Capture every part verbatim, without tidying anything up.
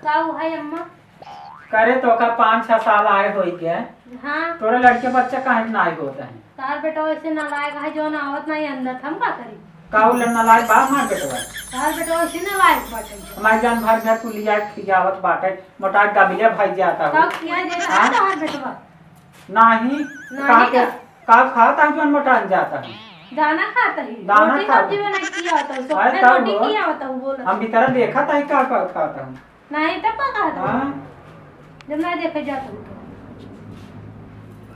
का हुआ है अम्मा? करे तो का पाँच छह साल आए होई के। हाँ। तोरे लड़के बच्चा काहे के नाई होत है? तार बेटा वैसे नालायक है, जौन आवत नाई अंदर, हम का करी? का उ नालायक बा हमार बेटवा? तार बेटा वैसे नालायक बाटे। हमार जान भर भर कुलिया खियावत बाटे, मोटा गबिया भाई जाता हो। का खिया दे रहा हाँ? तार बेटवा? नाही, नाही का के, का? का खाता है जौन मोटा जाता है? दाना खाता है। दाना रोटी खाता सब्जी है। बना के खिया होता है, अरे सोखा तब रोटी हो। खिया होता है, बोला। हम भीतर देखा था का, का खाता है। नाही, तब का कहत हूँ? हाँ। जब ना देखे जात हूँ तो।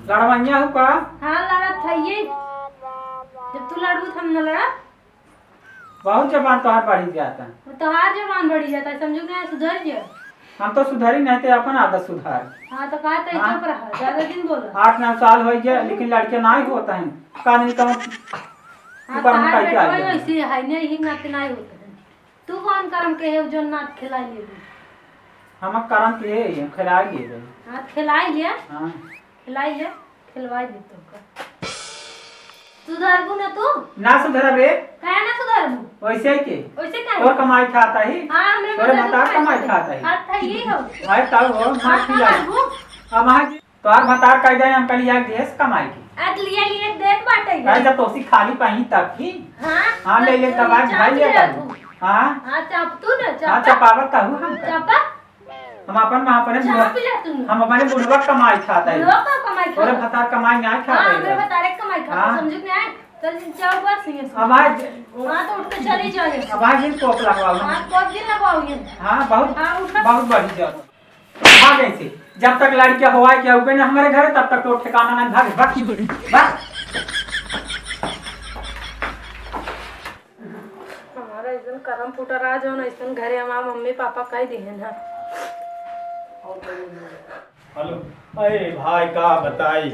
लड़वइया हूँ का? हाँ, लड़त है ये। जब तू लड़बू, त हम न लड़ा। बहुत जबान तोहार बढ़ी जाता। तोहार जबान बढ़ी जाता है, समझू कि ना, सुधर जा। हम तो सुधरी नहीं, ते अपन आदत सुधार। हाँ, तो कहा तो हाँ। चुप रहा, ज्यादा दिन बोला। आठ नौ साल हो गया, लेकिन लड़के ना ही होता है। का नहीं तो हाँ, ऊपर हम तोहार कह के बेटवा आइए। ऐसे है, नहीं, ही नाते ना ही होता है। तू कौन करम के है, जो नात खिलाई लेबू? हम करम के है, हम खिलाई लेबे। हाँ, खिलाई लिया। हाँ। खिलाई लिया, खिलवाई दे तोका। सुधरबू ना तू? ना सुधरबे। काहे ना सुधरबू? वैसे ही के? वैसे काहे? तोर कमाई खाता ही? हाँ, हमरे तोरे मदद भतार करता कमाई है। खाता ही? खाता ही हो। भाई, तब हो, मार हाँ, खिला। सुधरबू? अब हाँ जी। तोहार भतार कह जाए, हम कल यार गैस कमाई की। आज लिया, लिया देत बाटे। अरे, जब तोसी खाली पाई तब की। हाँ? हाँ, ले, ले, तो तब आज चाप भाई ले लिया तब। तू। हाँ? हाँ, चाप तू ना, हाँ, चाप। चपावत तहु हम कर। चापा? हम अपन, हम अपने चाप बुढ़वा, ले तू। हम अपने बुढ़वा कमाई खाता है। बुढ़वा का कमाई तोरे खाता? भतार कमाई ना खाता हाँ, है। हमरे भतारे कमाई खाता, हाँ। समझ में आए? चल, चाप बस ये। अब आज हाँ, तो उठ के चली जाओ। अब आज ही कोप लगवाओ। हाँ, कोप दिन लगवाओ ये। हाँ, बहुत, हाँ, उठ। बहुत बढ़िया। भाग ऐसे। जब तक लड़किया होवा के आउबे ना हमारे घरे, तब तक तो ठिकाना नहीं। भाग, भाग, भाग। हमारा ऐसन करम फूटा रहा, जौन ऐसन घरे हमार मम्मी पापा कह दिए ना। हेलो, अरे भाई, का बताई,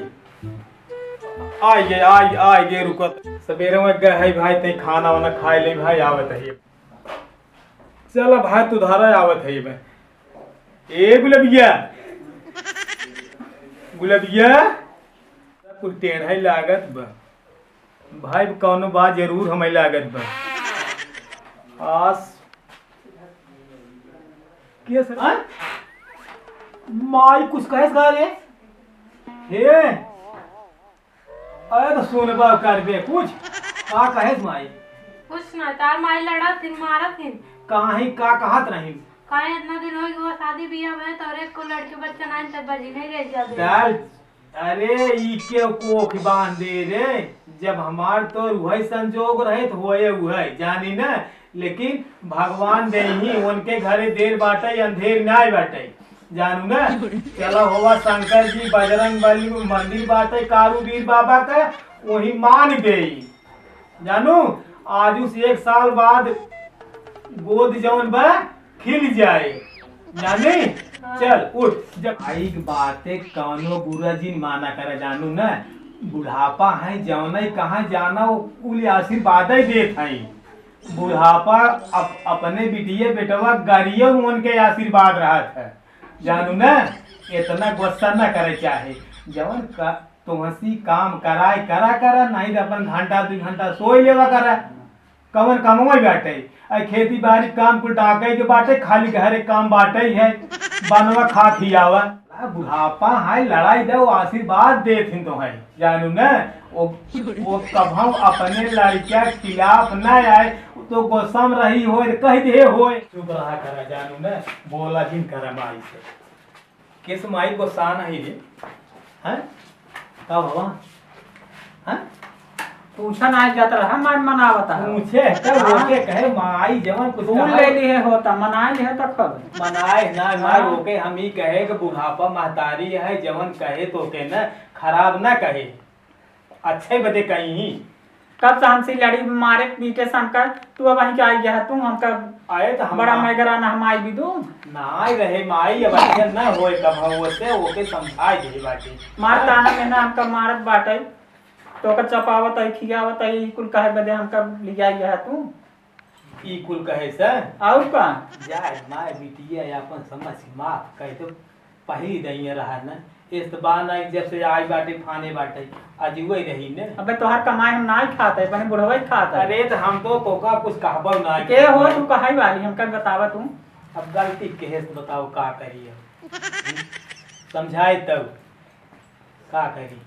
आई गे, आई, आई गे, रुकत। सवेरे में गए है भाई, ते खाना वाना खाए ले भाई, आवत है। चला भाई, तू धरा, आवत है मैं। ए गुलबिया, गुलबिया, कुल टेढ़ा ही लागत बा भाई, कौनो बात जरूर हमें लागत बा। आस, के सर? हाँ? माई कुछ कहेस का रे? हे, अरे तो सुन बा करबे कुछ, का कहेस माई? कुछ ना, तार माई लड़त हिन, मारत हिन। काहे, का कहत रही? काहे इतना दिन हो गया शादी बियाह में, तोरे को लड़के बच्चा ना, तब बजी नहीं रह जाबे। डाल, अरे ई के कोख बांध दे रे, जब हमार तो उहे संजोग रहे तो होए उहे, जानी ना, लेकिन भगवान देही, उनके घरे देर बाटे, अंधेर नाय बाटे। जानू ना, चला होवा शंकर जी, बजरंग बली मंदिर बाटे, कारू बीर बाबा का, वही मान देई। जानू, आजू से एक साल बाद गोद जौन बा, खिल जाए। जानी? हाँ। चल, उठ। जब आई के बाते कौनो बुरा जिन माना करे, जानू ना, बुढ़ापा है, जौने कहाँ जाना, वो कुल आशीर्वाद ही देत है। बुढ़ापा अप-, अपने बिटिया बेटवा गरियो उनके आशीर्वाद रहत है। जानू ना, इतना गुस्सा ना करे चाहे। जवन का, तुहसी काम कराए करा करा, नहीं तो अपन घंटा दू घंटा सोई लेवा करा। कवन कमवे बाटे? आई खेती बाड़ी काम कुल डाके के बाटे, खाली घरे काम बाटे ही है। बनवा खा खियावा। आ, बुढ़ापा है, लड़ाई दो, आशीर्वाद देत हिन तो है। जानू ना, वो, वो कभौ अपने लड़का के खिलाफ ना आए, तो गुस्सा में रही होए, कह दे होए। चुप रहा करा, जानू ना, बोला जिन करा माई से। किस माई गुस्सा नहीं रे? हैं? का बाबा? हैं? पूछा नहीं जात रहा, मार मनावत है। पूछे, तब हाँ। ओके कहे, माई जवन कुछ फूल कहे। ले लिए होता, मनाए लिए तो खब। मनाए ना, मार हाँ। ओके हम ही कहे कि बुढ़ापा महतारी है, जवन कहे तो के ना खराब ना कहे। अच्छे बदे कहीं ही। कब से हमसे लड़ी, मारे पीटे से हमका, तू अब वहीं के आई गया है, तू हमका आए तो हम बड़ा ना मैगरा ना हम आई भी दूँ। ना आई रहे माई, अब ऐसे ना होए कब हम ओसे, ओके समझाए दे बाटे। मार ताना में ना हमका मारत बाटे, तो ओकर चपावत है, खियावत है, ई कुल कहे बदे हमका लिया गया है तू। ई कुल कहे से? और का? जाए माय बिटिया अपन समझ के माफ कह दो। पहली दइया रहा न, इस तो बा ना कि जब से आई बाटे फाने बाटे, अजुए रही न। अबे तोहार कमाई हम नाई खात है, अपने बुढ़वे खात है। अरे तो हम तो तोका कुछ कहबो ना के हो। तू कहाई वाली हमका बतावा तू। अब गलती केहेस, बताओ का करी अब? समझाए तब का करी?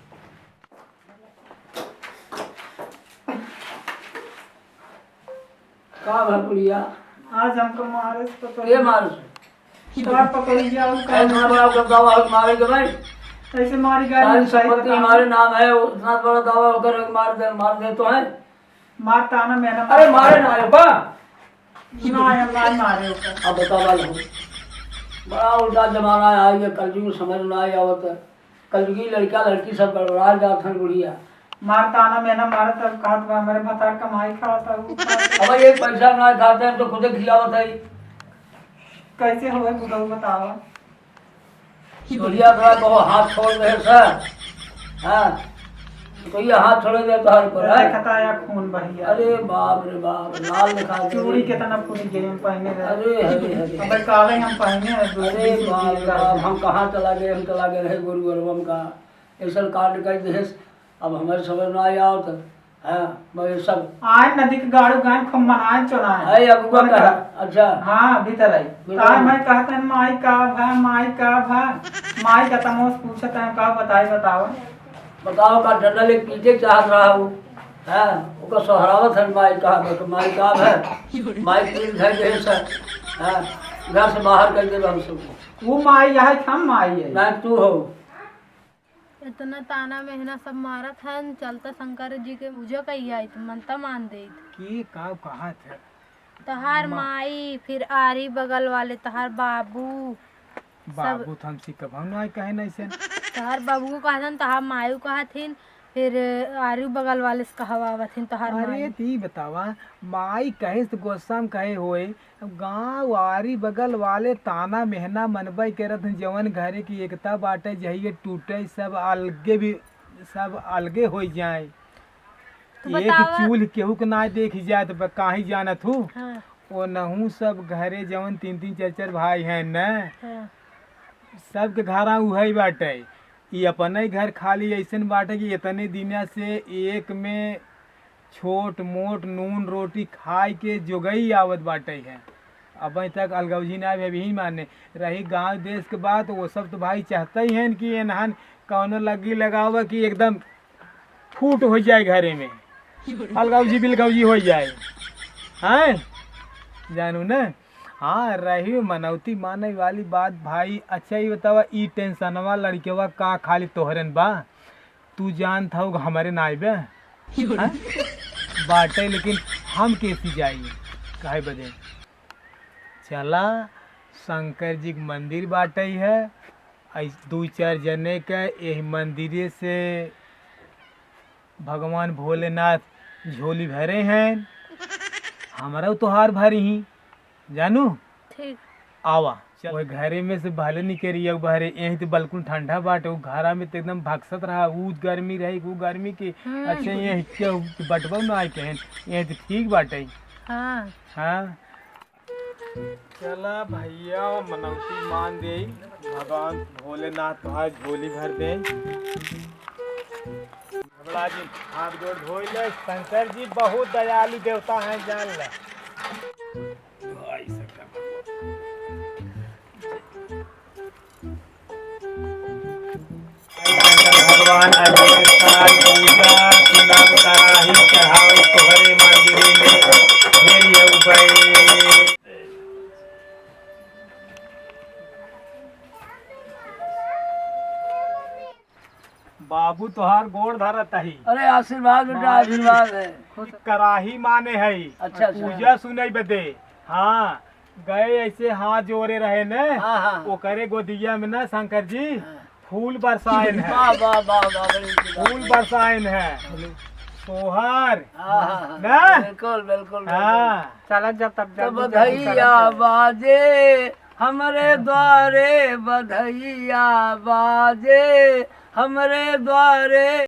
का भा बुढ़िया? आज हमको मारे से पकड़ के मारे से? का पकड़ लिया, वो का इतना बड़ा दवा हो मारे के भाई? कैसे मारी गाड़ी सारी में, सही संपत्ति बताओ। हमारे नाम है, वो इतना बड़ा दवा होकर मार दे, मार दे तो है। मार ताना मेहना अरे मार। मारे ना आयो बा। ना आयो, ना मारे ओकर। अब बतावा लो। बड़ा उल्टा जमाना है, ये कलयुग समझ ना आवत है। कलयुगी लड़का लड़की सब गड़बड़ा जात हन बुढ़िया। मार ताना मेहना मारत, अब कहत बा, "हमरे भतार कमाई खात है, उ खात है।" अब एक पैसा ना खाते हैं तो खुदे खियावत है। कैसे होए बुढ़ऊ बतावा? बुढ़िया थोड़ा बहुत हाथ छोड़ दे सर। हाँ, तो ये हाथ छोड़ दे तो हर पर है। देखता या खून बहिया। अरे बाप रे बाप, लाल दिखा दे। चूड़ी कितना फूट गई हम पहने रहे। अरे हरे हरे। अब काले हम पहने हैं, दो अरे बीस बाप रुपये रे का। बाप, हम कहाँ चला गए, हम चला गए रहे गुरु गरबम का। ऐसा कांड कर दे, अब हमारे समझ में आई आओ तो। हाँ, मगर सब आए नदी के गाड़ू गान खूब मनाए चोराए। अरे अगुआ कौन का? कहा? अच्छा। हाँ, भीतर आई। भीतर तार आई। मैं कहते हैं, "माई का भा, माई का भा?" माई का तमोस पूछत हैं, "का बताई, बताओ।" बताओ का डंडा ले पीटे चाहत रहा हो। हाँ, ओकर सोहरावत है, "माई का भा, तो माई का भा?" माई पीट धर दे सर। हाँ, घर से बाहर कर दे हम सबको। वो माई है, हम माई है। ना तू हो। इतना ताना मेहना सब मारत हन, चलता शंकर जी के पूजा कइया, इत मनता मान देइत। की का कहत है? तहार मा- माई, फिर आरी बगल वाले तहार बाबू, सब बाबू तो हमसे कभू ना कहे नहीं से। तहार बाबू कहत हन, तहार मायू कहत हिन, फिर आरी बगल वाले से कहवावत हिन तहार अरे माई। ती बतावा, माई कहे से गुस्सा में कहे होए, गाँव आरी बगल वाले ताना मेहना मनबे करत हैं, जवन घरे की एकता बाटे, जहिये टूटे, सब अलगे भी, सब अलगे होइ जाए। तो एक बतावा। चूल्ह केहू के ना देखि जाए, तो ब-, काहे जानत हूँ? हाँ। ओनहू सब घरे जवन तीन तीन चार चार भाई हैं न, हाँ। सबके घरा उहइ बाटे। ई अपने घर खाली अइसन बाटे कि इतने दिना से एक में छोट मोट नून रोटी खाए के जोगई आवत बाटे है। अबहीं तक अलगौजी ना अभी ही माने रही। गाँव देश के बात, वो सब तो भाई चाहते ही हैं कि एनहन कौनो लगी लगावे कि एकदम फूट हो जाए घरे में। अलगौजी बिलगौजी हो जाए, हैं जानू न? हाँ, रही मनौती माने वाली बात भाई। अच्छा, ई बतावा, ई टेंशनवा लड़कवा का खाली तोहरेन बा? तू जानत हऊ हमरे नाई बे? हाँ? बाटे, लेकिन हम कैसी जाई? काहे बदे? चला, शंकर जी के मंदिर बाटे है, ऐस-, दू चार जने के यही मंदिरे से भगवान भोलेनाथ झोली भरे हैं, हमरा तोहार भरी ही, जानू? ठीक। आवा, चल, ओए घरे में से भले निकरी, अब बहरे, यहीं तो बिल्कुल ठंडा बाटे, वो घरा में तो एकदम भक्सत रहा, ऊ गर्मी रहे, वो गर्मी के, हम्म। अच्छा, ये क्या बटबो ना आए कहन, यहीं तो ठीक बाटे। हाँ। हाँ। चला भैया, मनौती मान दे, भगवान भोलेनाथ तोहार झोली भर दे। घबरा जी, हाथ गोड़ धोई ले। शंकर जी बहुत दयालु देवता हैं, जान ले। शंकर भगवान अनेक साल पूजा सुनब कराही चढ़ावे तोहरे मंदिर में, फिर ये उबे। बाबू तोहार गोड़ धरत ही। अरे आशीर्वाद बेटा, माई आशीर्वाद है। कराही माने है। अच्छा, अच्छा। पूजा सुने बदे। हाँ, गए ऐसे हाथ जोड़े रहे ने, हाँ, हाँ। ओकरे गोदिया में ना शंकर जी हाँ। फूल बरसाइन है। वाह, वाह, वाह, वाह, बड़ी अच्छी बात फूल है। बरसाइन है। चलो। सोहर। हाँ, हाँ, हाँ। ना? बिल्कुल, बिल्कुल, बिल्कुल। हाँ। चलत जब तब तो जल्दी, जल्दी बधैया चलत जब। बाजे, हमरे द्वारे बधैया बाजे, हमरे द्वारे।